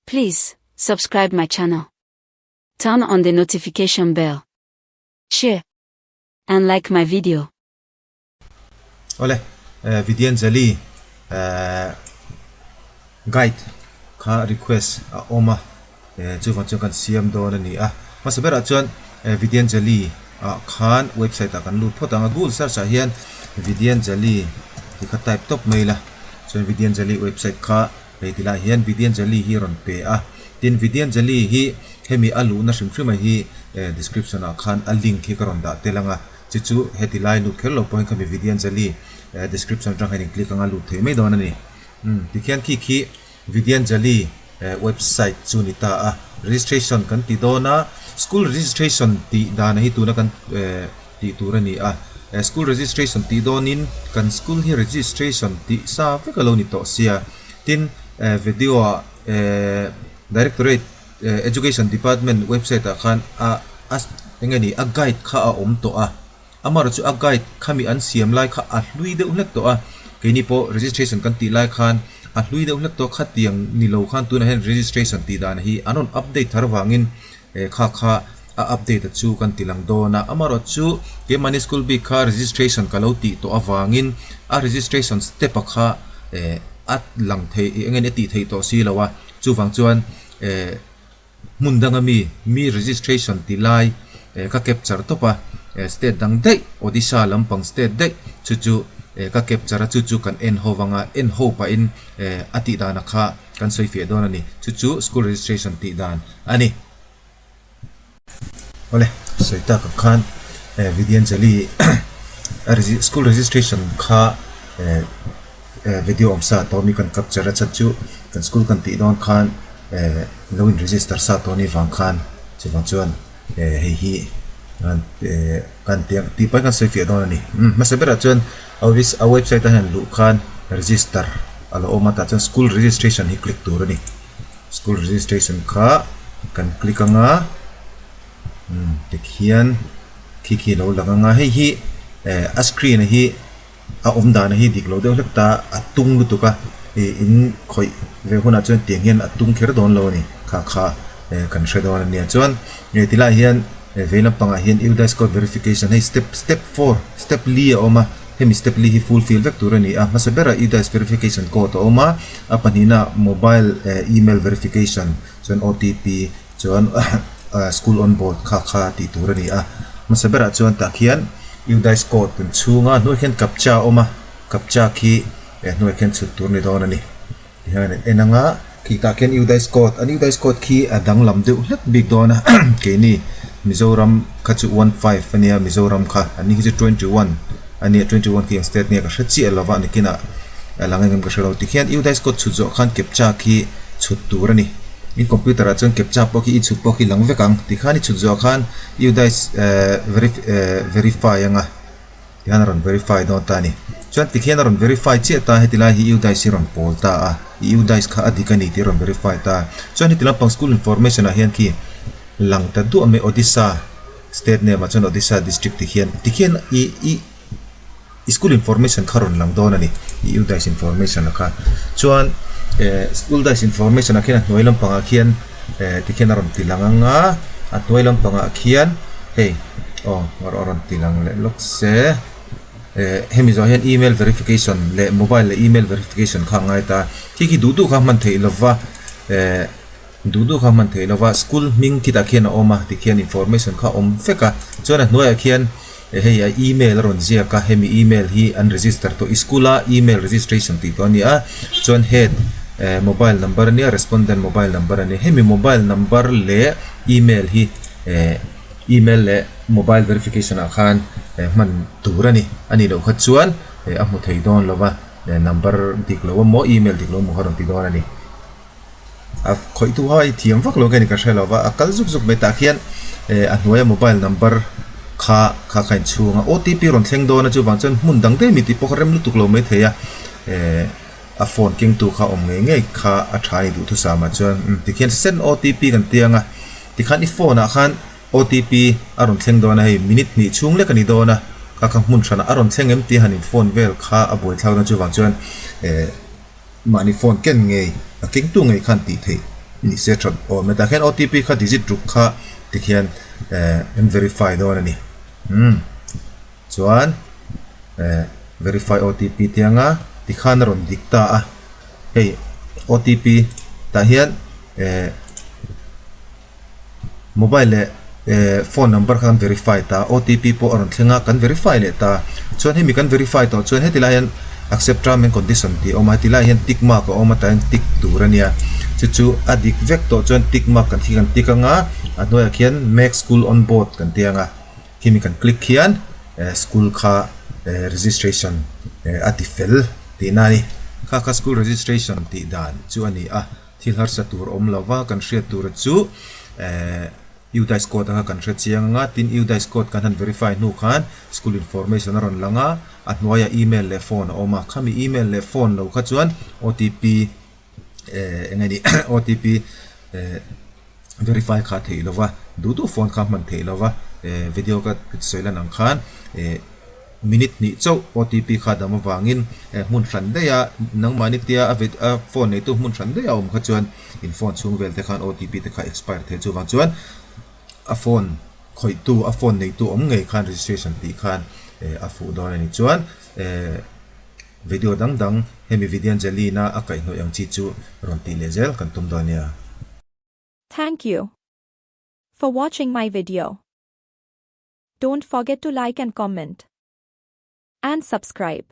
Please, subscribe my channel. Turn on the notification bell. Share. And like my video. Awle, Vidyanjali guide kha request a awm a, chuvang chuan kan siam dawn a ni a. Hmasa berah chuan Vidyanjali ah khan website ah kan lut phawt ang a, Google search ah hian Vidyanjali tih kha type tawp mai ila, chuan Vidyanjali website kha Hei ti lai hian Vidyanjali hi rawn pe a, tin Vidyanjali hi hemi a luhna hrim hrim a hi description ah khan a link hi ka rawn dah tel ang a, chu chu heti lai lut kher lo pawh hian khami Vidyanjali description atang hian in click anga lut thei mai dawn a ni. Umm tikhian khi khi Vidyanjali website chu ni ta a, registration kan ti dawn a, school registration tih dan hi tuna kan tih tur a ni a, school registration tih dawnin kan school hi registration tih sa vek a lo ni tawh sia, tin video ah directorate education department website ah khan a a eng nge ni a guide kha a awm tawh a, amaherawhchu a guide khami an siam lai kha a hlui deuh hlek tawh a, keini pawh registration kan tih lai khan a hlui deuh hlek tawh a, khatiang ni lo khan tunah hian registration tih dan hi an rawn update thar avangin Kha kha a update a chu kan ti lang dawn a, amaherawh chu keimahni school bik kha registration ka lo tih tawh avangin a registration step a kha eh a lang thei eng nge a tih theih tawh si lo a, chuvang chuan eh hmun danga mi mi registration ti lai eh ka capture tawp a, eh state dang daih Odisha lampang state daih chu chu eh ka capture a chu chu kan en ho vang a, en ho pahin eh a tih dan a kha. Kan sawi fiah dawn a ni. Chu chu school registration tih dan a ni. Awle, sawi tak ang khan Vidyanjali school registration kha video awm sa tawh mi kan capture a chhan chu kan school kan tih dawn khan lo in register sa tawh ni vang khan chuvang chuan hei hi kan tih pahin kan sawi fiah dawn a ni. Hmasa berah chuan A website a hian luh khan register a lo awm a tah chuan school registration hi click tur a ni. School registration kha kan click ang a umm tikhian khi khi a lo lang ang a hei hi eh a screen hi a awm dan hi dik lo deuh hlek ta a tung lutuk a ih in khawih ve hunah chuan tiang hian a tung kher dawn lo a ni kha kha eh kan hre dawn a nia chuan tilai hian. He vei lampangah hian UDISE code verification hei step step four step li a awm a, hemi step li hi fulfill vek tur a ni a, hmasa berah UDISE verification code a awm a, a pahnihna mobile eh email verification chuan OTP chuan school on board kha kha tih tur a ni a, hmasa berah chuan tah khian UDISE code kan chhung a, hnuaiah khian captcha a awm a, captcha khi eh hnuaiah khian chhut tur a ni dawn a ni. Tihian an en anga khi tah khian UDISE code an UDISE code khi a danglam deuh hlek bik dawn a keini Mizoram kha chu 15 ania Mizoram kha an ni khi chu 21 ania 21 khi eng state nge ka hre chiah lova nikinah a lang engem ka hre lo tikhian UDISE code chhut zawh khan captcha khi chhut tur a ni in computer ah chuan captcha pawh khi i chhut pawh khi lang vek ang tikhan i chhut zawh khan UDISE verify anga. Tihian a rawn verify dawn ta a ni. Chuan tikhian a rawn verify chiah ta a, heti lai hi UDISE hi rawn pawl ta a, i UDISE kha a dik a ni tih a rawn verify ta a. Chuan heti lampang school information ah hian khi lang ta duah mai Odisha state name ah chuan Odisha district tikhian tikhian i i i school information kha rawn lang dawn a ni, i UDISE information a kha. Chuan eh school DISE information ah khian a hnuai lampangah khian eh tikhian a rawn ti lang ang a, a hnuai lampangah khian hei. Aw a rawn ti lang leh lawk se eh hemi zawh hian email verification leh mobile leh email verification kha a ngai ta khi khi duh duh kha hman theih lova eh duh duh kha hman theih lova school hming khitah khian a awm a tikhian information kha a awm vek a chuan a hnuaiah khian hei a email a rawn ziak a hemi email hi an register tawh i school a email registration tih tawh a ni a chuan head eh mobile number a nia respondent mobile number a nia hemi mobile number leh email hi eh. Email leh mobile verification ah khan hman tur a ni. A nih loh kha chuan a hmu thei dawn lo va, number dik lo emaw email dik lo emaw kha rawn ti dawn a ni. A khawih tu kha i thiam vak lo nge ni ka hre lo va, a kal zuk zuk mai tah khian a hnuaia mobile number kha kha kha inchhung a OTP rawn thleng dawn a chuvang chuan hmun dang daih mi tih pawh kha rem lutuk lo mai thei a a phone kengtu kha awm ngei ngei kha a tha a ni duhthusam ah chuan tikhian send OTP kan ti ang a. Tikhan i phone ah khan OTP a rawn thleng dawn a, hei minute hnih chhung lek a ni dawn a, kha kha hmun hranah a rawn thleng em tih han in phone vel kha a buaithlak dawn chuvang chuan eh mahni phone ken ngei a kengtu ngei khan tih theih ni se that awm e tah khian OTP kha digit ruk kha tikhian eh an verify dawn a ni umm chuan eh verify OTP te anga tikhan a rawn dik ta a hei OTP tah hian eh. Mobile leh eh phone number kha kan verify ta, OTP pawh a rawn thleng a, kan verify leh ta. Chuan hemi kan verify tawh chuan heti lai hian accept term and condition tih a awm a, heti lai hian tick mark a awm a, tah hian tick tur a nia. Chu chu a dik vek tawh chuan tick mark kan khi kan tick anga, a hnuaiah khian make school on board kan ti anga, khimi kan click khian eh school kha eh registration eh a ti fel tihna a ni. Kha kha school registration tih dan chu a ni a. Thil harsa tur awm lo va, kan hriat tura chu eh UDISE code anga kan hre chiang anga, tin UDISE code kan han verify hnu khan school information a rawn lang a, a hnuaiah email leh phone a awm a, khami email leh phone lo kha chuan OTP eh eng nge ni OTP eh verify kha theih lo va, duh duh phone kha hman theih lo va, eh video ka sawi lan ang khan eh. Minute hnih chauh OTP kha dam avangin hmun hran daih a, nangmahni tia a vid a phone neitu hmun hran daih a awm kha chuan in phone chhung vel te khan OTP te kha expire thei chuvang chuan a phone khawihtu a phone neitu awm ngei khan registration tih khan a fuh dawn a ni chuan video dang dang hemi Vidyanjali-na a kaihhnawih ang chi chu rawn tih leh zel kan tum dawn nia. Thank you for watching my video. Don't forget to like and comment. And subscribe.